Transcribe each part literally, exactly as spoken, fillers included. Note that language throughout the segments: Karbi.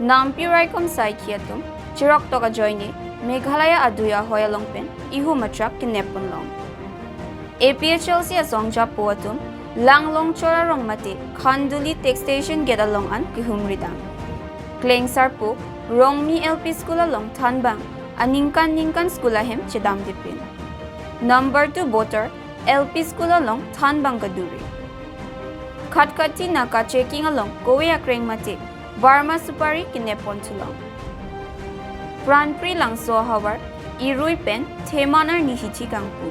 Nampi raikom saikhi atum chiroktok ajoine Meghalaya adui ahoi along pen ihum atrak kenep ponlong. A P H L C asong japo atum Langlongchor arong mate Khanduli Tax Station gate along an kehumri dam. Klengsarpo Rongmi L P School along thanbang aningkan ningkan school ahem chedamde pin. Number two Botor L P School along thanbang kaduri. Khatkhati naka checking along kove akreng mate Burma supari kenep pon thulong. Pranpri Langso ahavar irui pen theman arni hithi kangpu.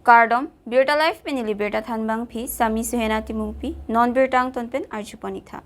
Kardom, Birta Live pen neli birta thanbangpi Sami Suhena Timungpi, non birta angton pen arjupon ik tha.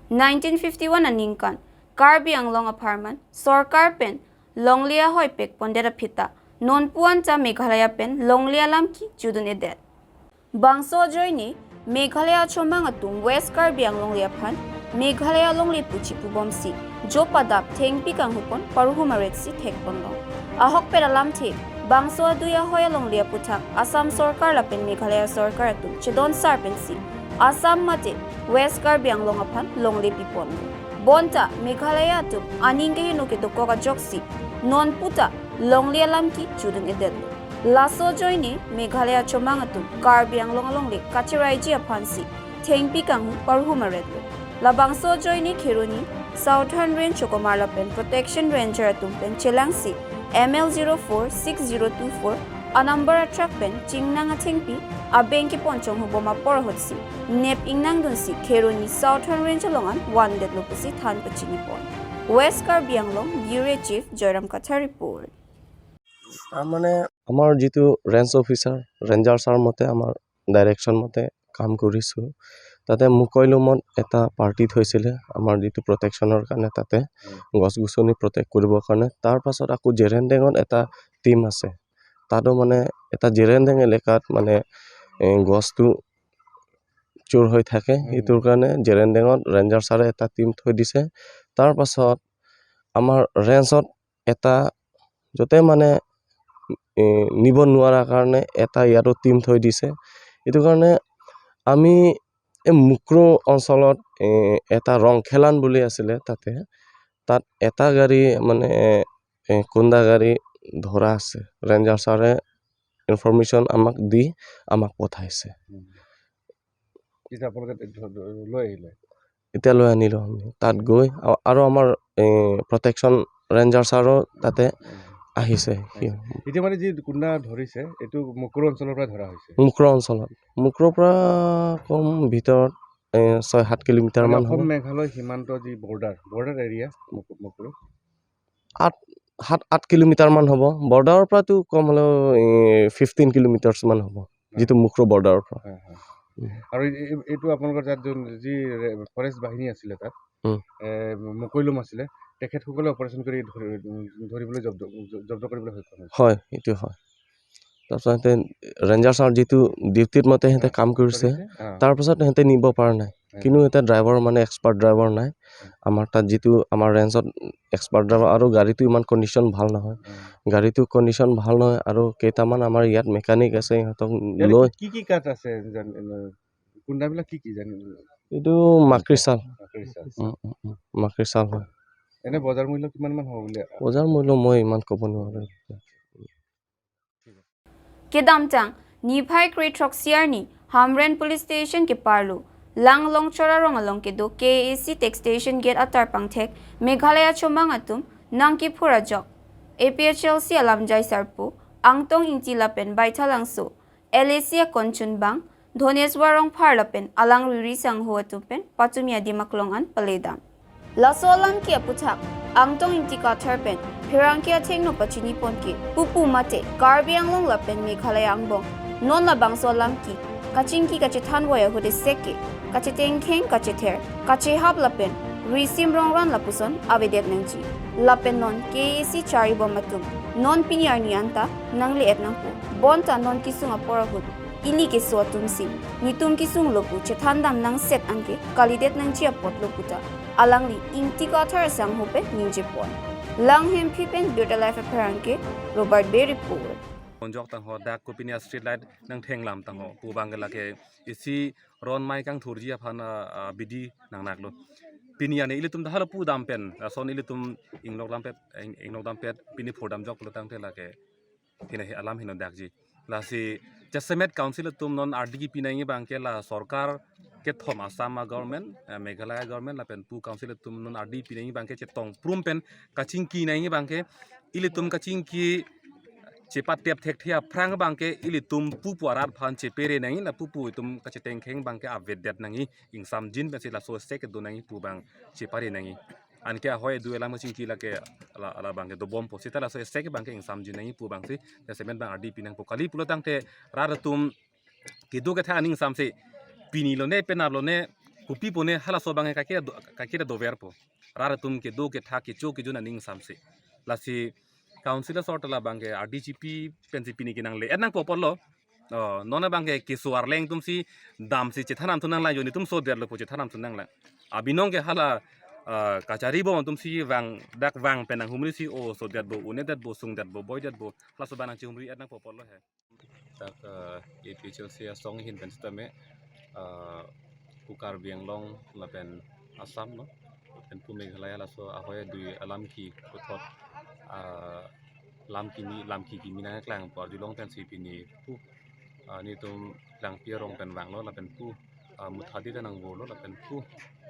Nineteen fifty-one aningkan Karbi Anglong apharman sorkar pen longle ahoi pek pondet aphi ta nonpu anta Meghalaya pen longle alam ke judun-edet. Bangso ajoine Meghalaya achomang atum West Karbi Anglong le aphan Meghalaya longle pu chipubomsi jo padap thengpi kanghu pon parhu maret si thek ponlong. Ahokpet alamthe bangso adui ahoi alongle aputhak Assam sorkar lapen Meghalaya sorkar atum chedon sar pensi Assam mate West Karbi Anglong aphan longle pi ponlo. Bonta Meghalaya atum aning keheno kedokok ajoksi nonpu ta longle alam ke judun-edetlo. Laso ajoine Meghalaya achomang atum Karbi Anglong alongle kacheraiji aphansi thengpi kanghu parhu maretlo. Labangso ajoine Kheroni Southern Range Chokomar lapen Protection Ranger atum pen chelangsi M L zero four six zero two four anumber atrak pen chingnang athengpi abeng kepon chonghubom apor ahutsi nep ingnangdunsi Kheroni Southern Range along an vandetlo pusi than pachini pon. West Karbi Anglong Bureau Chief Joyram Kathar report. তাৰমানে আমাৰ যিটো range officer, ranger sir মতে, আমাৰ ডাইৰেকশ্যন মতে কাম কৰিছোঁ। তাতে মুকৈলুমত এটা পাৰ্টি থৈছিলে আমাৰ যিটো প্ৰটেকশ্যনৰ কাৰণে, তাতে উম। গছ-গছনি প্ৰটেক্ট কৰিবৰ কাৰণে। তাৰ পাছত আকৌ জেৰেনডেঙত এটা টিম আছে, তাতো মানে এটা জেৰেনডেং এলেকাত মানে, এ, গছটো চুৰ হৈ থাকে, উম। সেইটোৰ কাৰণে জেৰেনডেঙত ৰেঞ্জাৰ ছাৰে এটা টিম থৈ দিছে। তাৰ পাছত আমাৰ ৰেঞ্জত এটা য'তে মানে, এ, নিব নোৱাৰা কাৰণে এটা ইয়াতো টিম থৈ দিছে। এইটো কাৰণে আমি এই মুক্ৰ অঞ্চলত, এ, এটা ৰংখেলান বুলি আছিলে, তাতে, তাত এটা গাড়ী মানে, এ, কুন্দা গাড়ী ধৰা আছে। ৰেঞ্জাৰ ছাৰে ইনফৰমেশ্যন আমাক দি আমাক পঠাইছে। উম। এতিয়া আপোনালোকে ধ-, ধ-, লৈ আহিলে? এতিয়া লৈ আনিলোঁ আমি। তাত গৈ আ-, আৰু আমাৰ, এ, প্ৰটেকশ্যন ৰেঞ্জাৰ ছাৰো তাতে উম। আহিছে। সি এতিয়া মানে যি কুন্দা ধৰিছে, এইটো মুক্ৰ অঞ্চলৰ পৰা ধৰা হৈছে? মুক্ৰ অঞ্চলত। মুক্ৰৰ পৰা কম ভিতৰত, এ, ছয় সাত কিলোমিটাৰ মানে মান অসম হ'ব। মেঘালয় সীমান্ত যি বৰ্ডাৰ, বৰ্ডাৰ এৰিয়া মুক-, মুক্ৰ? আঠ, সাত আঠ কিলোমিটাৰ মান হ'ব। বৰ্ডাৰৰ পৰাতো কম হ'লেও, এ, ফিফটিন কিলোমিটাৰ্ছ মান হ'ব, হয়। যিটো মুক্ৰ বৰ্ডাৰৰ পৰা। হয়, হয়। উম। আৰু এই, এই, এইটো আপোনালোকৰ তাত যোন, যি ৰে-, ফৰেষ্ট বাহিনী আছিলে তাত, উম। এ, মুকৈলুম আছিলে, তেখেতসকলে অপাৰেশ্যন কৰি ধৰি-, উম, ধৰিবলৈ জব্দ, জ-, জব্দ কৰিবলৈ সক্ষম হৈছে। হয়, এইটো হয়। তাৰপিছত সিহঁতে ৰেঞ্জাৰ ছাৰ যিটো ডিউটিত মতে সিহঁতে অ, কাম কৰিছে, কৰিছে? অ। তাৰ পাছত সিহঁতে নিব পৰা নাই। হয়। কিন্তু সিহঁতে ড্ৰাইভাৰ মানে এক্সপাৰ্ট ড্ৰাইভাৰ নাই। হয়। আমাৰ তাত যিটো আমাৰ ৰেঞ্জত এক্সপাৰ্ট ড্ৰাইভাৰ আৰু গাড়ীটো ইমান কণ্ডিশ্যন ভাল নহয়। উম। গাড়ীটো কণ্ডিশ্যন ভাল নহয় আৰু কেইটামান আমাৰ ইয়াত মেকানিক আছে, সিহঁতক ইয়াত লৈ কি কি কাঠ আছে জান-, এনে কুন্দাবিলাক কি কি জান-, এইটো মাকৰি ছাল। মাকৰি ছাল। উম, উম, উম, মাকৰি ছাল হয়। এনে বজাৰ মূল্য কিমান মান হ'ব বুলি? বজাৰ মূল্য মই ইমান ক'ব নোৱাৰোঁ। Kedamtang niphai kre throksi arni Hamren Police Station keparlo Langlongchor arong along kedo K A C Tax Station gate atar pangthek Meghalaya achomang atum nangkephur ajok A P H L C alamjai sarpo Angtong Ingti lapen Baithalangso L A C akonchunbang Dhoneswar Rongphar lapen alangli ri sangho atum pen patumi adim aklong an paledam. Laso alam ke aputhak Angtong Ingti Kathar pen pherangke athengno pachini pon ke pupu mate Karbi Anglong lapen Meghalaya angbong non labangso alam ke kachingki kachethanvoi ahut esek ke kachetengkheng, kachether, kachehap lapen risim rongran lapuson avedet nangji. Lapen non K A C charibom atum non pini arni anta nangle-et nangpo. Bonta non kesung apor ahut ili keso atum si netum kesunglo pu chethandam nangset anke kalidet nangji apotlo puta alangli Ingti Kathar asangho pen ningje pon. Langhemphi pen Birta Live apherangke Robert Bey report. Onjok tangho, dak kopine a street light nangthenglam tangho pu abangke lake isi ron mai kangthurji aphan, ah, ah, bidi nangnaklo. Pini ani ilitum ta hala pu dam pen, lason ilitum inglok dampet, ing-, inglok dampet, pini phur damjok pulo tangte lake hina hi alam hino dakji. Lasi jasemet council atum non ardi kipi nangji abangke la sorkar kethom Assam a government, eh, Meghalaya government lapen pu council atum non ardi pi nangji abangke chetong prum pen kachingki nangji abangke, ilitum kachingki chepatep thekthe aphrang abangke ilitum pupu arat aphan chepere nangji, la pupu itum kachetengkheng abangke avedet nangji, ingsamjin pensi laso sek do nangji pu abang chepare nangji. Anke ahoi adui alam kachingki lake la, la abangke dobompo, seta laso sek abangke ingsamjin nangji pu abangsi jasemet abang ardi pi nangpo. Kali pulo tangte rat atum kedo kethan aning ingsamsi pini lone penap lone kopi pone halaso abangke kake do, kake doverpo. Rat atum kedo kethan kecho kejun aning ingsamsi. Lasi council asor ta la abangke ardi chipi pensi pini kenangle-et nangpo apotlo. Oh, non abangke keso arleng atumsi damsi chethan namthu nanglang, joni atum sodetlo pu chethan namthu nanglang. Abinong ke hala, ah, kachari bom atumsi vang, dak vang pen nanghumrisi, o sodetpo, un'edetpo, sungdetpo, boidetpo, halaso abang nangchihumri-et nangpo apotlo he. Dak, ah, A P H L C asong ahin pen sitame, ah, pu Karbi Anglong lapen Assam lo, lapen pu Meghalaya laso ahoi adui alam ki puthot, ah, lam kimi, lam ki kimi nangklang pu arjulong pensi pini pu, ah, nelitum Langpi arong pen vanglo lapen pu, ah, Muthadi ta nangvorlo lapen pu,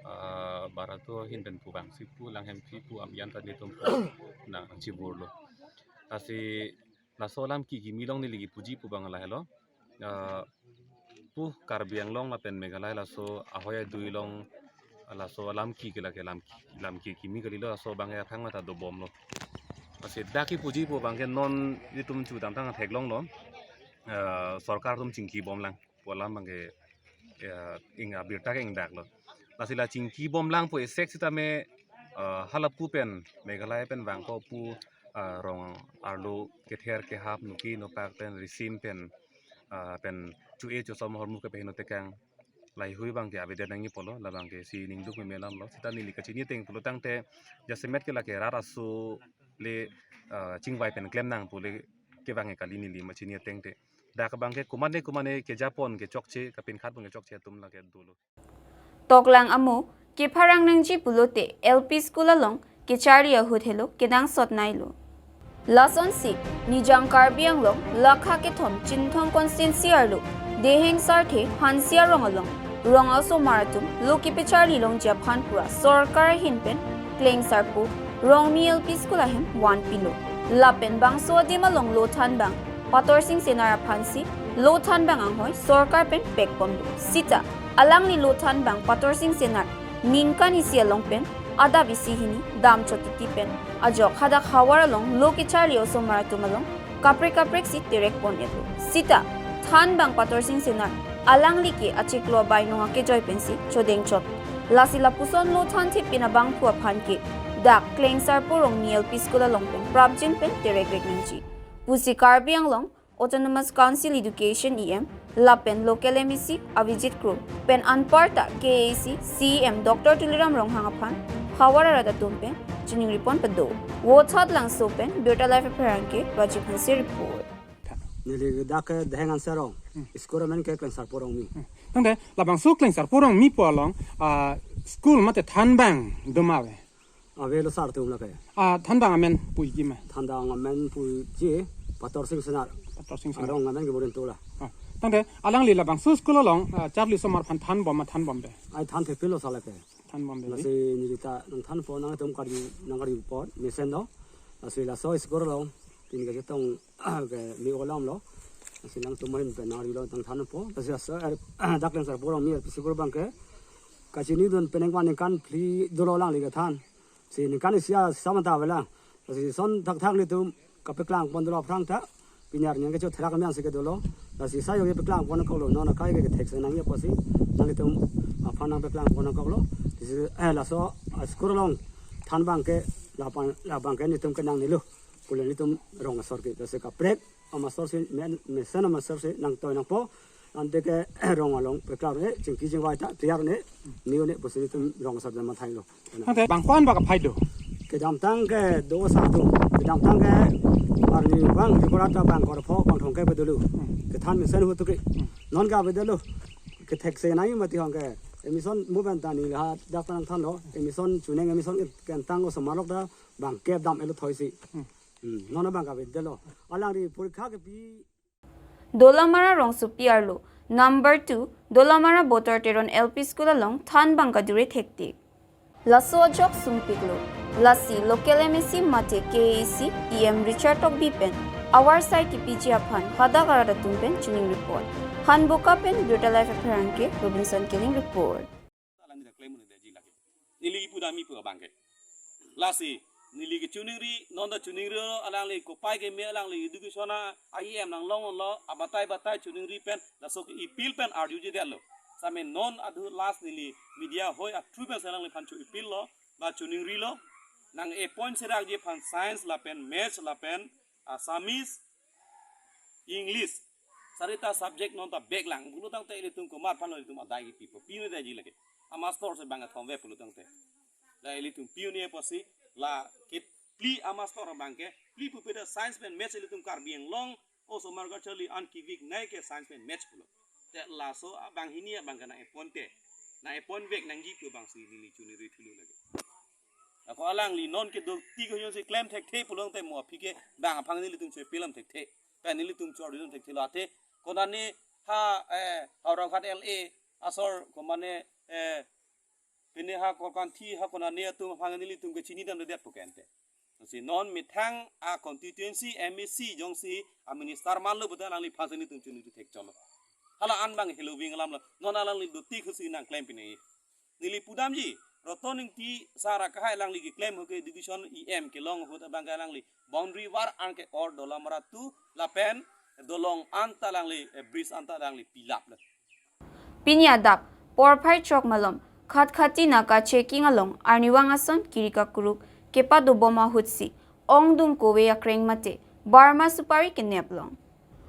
ah, Barato ahin pen pu vangsi pu Langhempi pu Amian ta nelitum pu nangchivorlo. Lasi laso alam ki kimi along neli kipuji pu abang lahelo. Ah, pu Karbi Anglong lapen Meghalaya laso ahoi adui along laso alam ki ke lake lam ki, lam ki kimi kalilo, laso abangke athang mata dobomlo. Lasi dak kipuji pu abangke non nelitum chudamtang theklonglo. Ah, sorkar atum chingki bomlang pu alam abangke, ya, ing abirta ke ingdaklo. Lasi la chingki bomlang pu esek sitame, ah, hala pu pen Meghalaya pen vangpo pu, ah, rong arlo kether kehap nuki nupak pen risim pen, ah, pen chu-e chusom ahormu ke pehino tekang laheihui abangke avedet nangji apotlo, la abangke si ningduk meme alamlo. Seta neli kachini ateng pulo tangte jasemet ke lake rat aso le, ah, chingvai pen klem nang pu le kevang kali neli machini ateng te. Dak abangke komatne komatne kejapon kechokche, kapinkhatpon kechokche atum lake dolo. Toklang amo kepharang nangji pulote L P school along kecharli ahut helo kenangsot nailo. Lasonsi Nijang Karbi Anglong lakha kethom Chinthong constituency arlo Deheng Sarthe Hansi arong along rong asomar atum lo kepecharli longji aphan pura sorkar ahin pen Klengsarpo Rongmi L P school ahem vanpilo. Lapen bangso adim along lo thanbang Patorsing Singsenar aphansi lo thanbang anghoi sorkar pen pekponlo. Sita alangli lo thanbang Patorsing Singsenar ningkan isi along pen adap isi hini damchot titi pen ajok hadak havar along lo kecharli osomar atum along kaprek kapreksi terekpon-etlo. Sita thanbang Patorsing Singsenar alangli ke achiklo bainong akejoi pensi chodengchot. Lasi lapuson lo thanthepin abangphu aphan ke dak Klengsarpo Rongmi L P school along pen prapjin pen terekrek nangji pusi Karbi Anglong Autonomous Council Education E M lapen local M A C Avijit Kro pen anparta K A A C C E M Doctor Tuliram Ronghang aphan havar arat atum pen chiningripon pado. Vothatlangso pen Birta Live apherangke Rajiv Hanse report. Neli dak ke Deheng Hanse arong. Hmm. School amen ke Klengsarpo Rongmi. Hmm. Tangte labangso Klengsarpo Rongmi pu along, ah, school mate thanbang doma ave? Avelo sar atum lake. Ah, thanbang amen puji ma? Thanbang amen puji Patorsing Singsenar. Patorsing Singsenar. Arong amen ke Borintola. Ah, tangte alangli labangso school along, ah, charli osomar aphan thanbom ma thanbomde? Ai thanthepinlo sa lake. Thanbomde. Lasi neli ta nangthanpo, nangtum karju, nangkarjupon mesenlo. Lasi laso school along pini kachetong ke me-o alamlo. Lasi nangtum ahin pen nangkarjulo, nangthanpo. Lasi laso, eh, dak Klengsarpo Rongmi L P school abangke kachinidun pen ningkan phli dolo alangli kethan. Si ningkan isi asam ta avelang. Lasi son thakthak nelitum kapeklangpon dolo aphrang ta pini arni ke chotherak me ansi ke dolo. Lasi sayo kepeklangpon nangkoklo, non akai ke kethek se nangji apotsi nanglitum aphan nangpeklangpon nangkoklo. Lasi, eh, laso, ah, school along thanbang ke lapan, labangke nelitum kenangnelo. Pule nelitum rong asor ke, lasi kaprek amasor si, men, mesen amasor si nangtoi nangpo. Ante ke rong along peklar-e, chingki chingvai ta clear-ne, new-ne pusi nelitum rong asor dan mathailo. Tangte bang ko-an ba kaphai do? Kedamtang ke do sa atum, kedamtang ke Arnivang Tripura ta bang korpho bang thomkep dolo. Kethan mesen ahut ke. Non ka bedolo. Kethek se nai mati hong ke. Admission mo pen ta neli ha dak ta nangthanlo. Admission chuning admission kentang osomar along ta bang kep dam-etlo thoi si. Hmm, non bang ka bedolo. Alangli porikha kepi. Dolamara rongsopi arlo number two, Dolamara Botor Teron L P School along than bang kadure thektik. Laso ajok sungpiklo. Lasi local M A C mate K A A C E M Richard Tokbi pen awarsai kipiji aphan hadak arat atum pen chuning report. Hanboka pen Birta Live apherangke Robinson Killing report. Alangli ta klem un-e detji lake. Neli pu dam-i pu abang ke. Lasi neli ke chuningri, non ta chuningri alangli kopai keme alangli education a-E M nanglonglo, abatai batai chuningri pen, laso ke appeal pen arjujedetlo. Same non adu last neli media hoi a-through pen si alangliphan chu-appeal lo, ba chuningrilo, nang-appoint serakji aphan science lapen maths lapen Assamese, English. Sarita subject non ta back lang. Pulotangte ilitum komat aphanlo ilitum adai kipipo. Pi un-e detji lake. Amastor si bang kethom ave pulotangte. La ilitum pi un-e apotsi la ke phli amastor abang ke. Phli pupe ta science pen maths ilitum Karbi Anglong osomar kacharli an kevek nai ke science pen maths pulo. Te laso abang hini abang ke nang-appoint te. Nang-appoint vek nangji pu abang si neli chuningri thulo lake. Ako alangli non ke do ti ko yong si klem thekthe pulotangte mo aphi ke bang aphan nelitum chu-appeal dam thekthe. Pen nelitum chu-arju dam thekthelo athe. Konane ha, eh, Howraghat L A asor komane, eh, pine ha Korkanthi ha konane atum aphan nelitum ke chini damdedet pu ke ante. Si non methang a-constituency M A C jongsi a-minister manlo puta alangliphan si nelitum chuningri thekchotlo. Hala an bang heloving alamlo. Non alangli do ti ko si nangklem pine. Neli pu damji, Roton Ingti sar akahai alangli keklem ahut ke education E M kelong ahut abang ke alangli boundary wall an ke-or Dolamara two lapen dolong anta alangli, eh, bridge anta alangli pilaplo. Pini adap, porphai chok malom, Khatkhati naka checking along, arnivang ason kiri kakruk kepadobom ahutsi, ongdung kove akreng mate, Burma supari kenep long.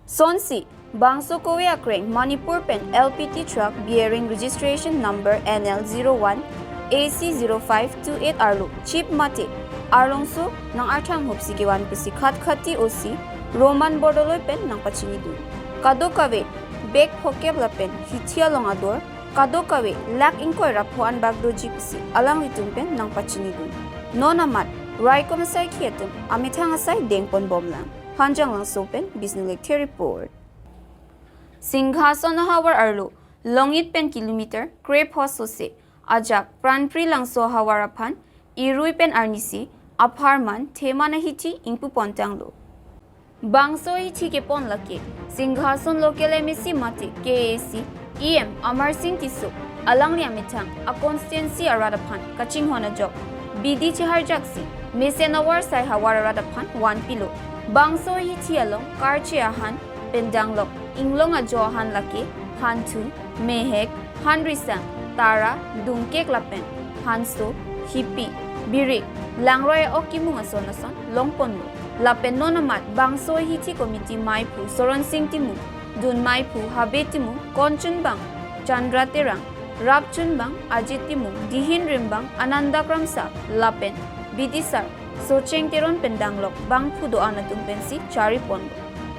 Sonsi, bangso kove akreng Manipur pen L P T truck bearing registration number N L zero one A C zero five two eight arlo chip mate arlongso nang-artham ahutsi kevan pusi Khatkhati O C Roman Bordoloi pen nangpachinidun. Kadokave bag phokep lapen hithi along ador, kadokave lakh ingkoi ra pho anbak doji pusi alanglitum pen nangpachinidun. Non amat, raikom asaikhi atum amethang asai dengponbomlang. Hanjanglangso pen Bisnu Lekthe report. Singhason ahavar arlo, Longit pen kilometer krepho sose, ajak Pranpri Langso ahavar aphan, irui pen arnisi, apharman, theman ahithi ingpupontanglo. Bangso ahithi kepon lake, Singhason local M A C mate K A A C E M Amar Sing Tisso, alangli amethang a-constituency arat aphan kachinghon ajok bidi cheharjaksi, mesen awarsai havar arat aphan vanpilo. Bangso ahithi along karche ahan pen danglok, inglong ajo ahan lake, hanthu, mehek, hanrisang, tara, dungkek lapen hanso, hipi, birik, langroi a-ok kimung ason ason longponlo. Lapen non amat bangso ahithi committee maiphu Soron Sing Timung, dun maiphu Habe Timung, konchunbang Chandra Terang, rapchunbang Ajit Timung, dihin rimbang Ananda Kramsa, lapen bidisar Socheng Teron pen danglok bangphu do-an atum pensi chariponlo.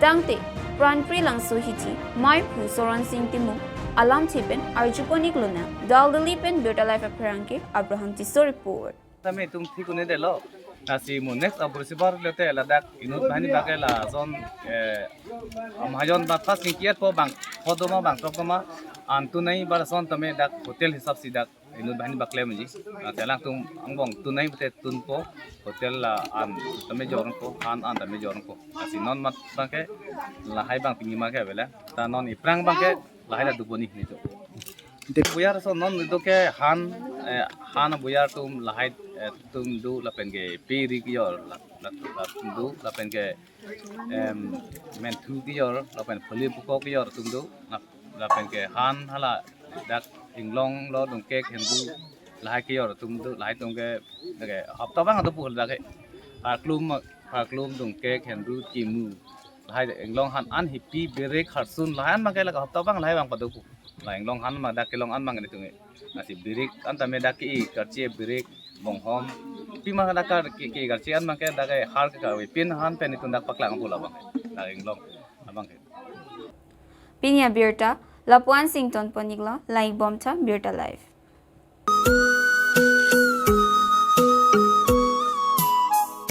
Tangte, Pranpri Langso ahithi maiphu Soron Sing Timung alamthe pen arjupon-iklonang. Daldali pen Birta Live apherangke Abraham Tisso report. Tame itum thik un-edetlo. Lasi mo next abursibar lote ladak inut banghini bak ke lason, eh, amahajon ba tas king kiat po bang, pho doma bang tok doma, antu nai ba lason tame dak hotel hisap si dak inut banghini bak klemji. Ah, te alangtum angbong tun nai pute tunpo, hotel la an tame jorpo, an an tame jorpo. Lasi non amat bang ke lahai bang pini ma ke avelo. Ta non iphrang bang ke lahai la duboni ni to. Te buyar ason non do ke han, eh, han buyar atum lahai, eh, atum do lapen ke piri kiyor la, la, la atum do lapen ke, em, menthu kiyor lapen pholi puko kiyor atum do la, lapen ke han hala dak inglong lo dungkek hendu lahai kiyor atum do lahai atum ke, ke hapta bang ado pu dak ke. Arklum, arklum dungkek hendu kimu. Lahai inglong han an hipi birik harsun lahai an bang ke la hapta bang lahai bang pado pu. La inglong han ma dak kelong an bang ni tunge. Lasi birik an tame dak ke-i karche birik bonghom Pima dak ke ke ke garchian abang ke dak ke har ke kave pin han pen itum dak paklang pu labang. Dak inglong abang ke. Pini abirta lapu-an si ingtonpon iklo, langdun bomtha Birta Live.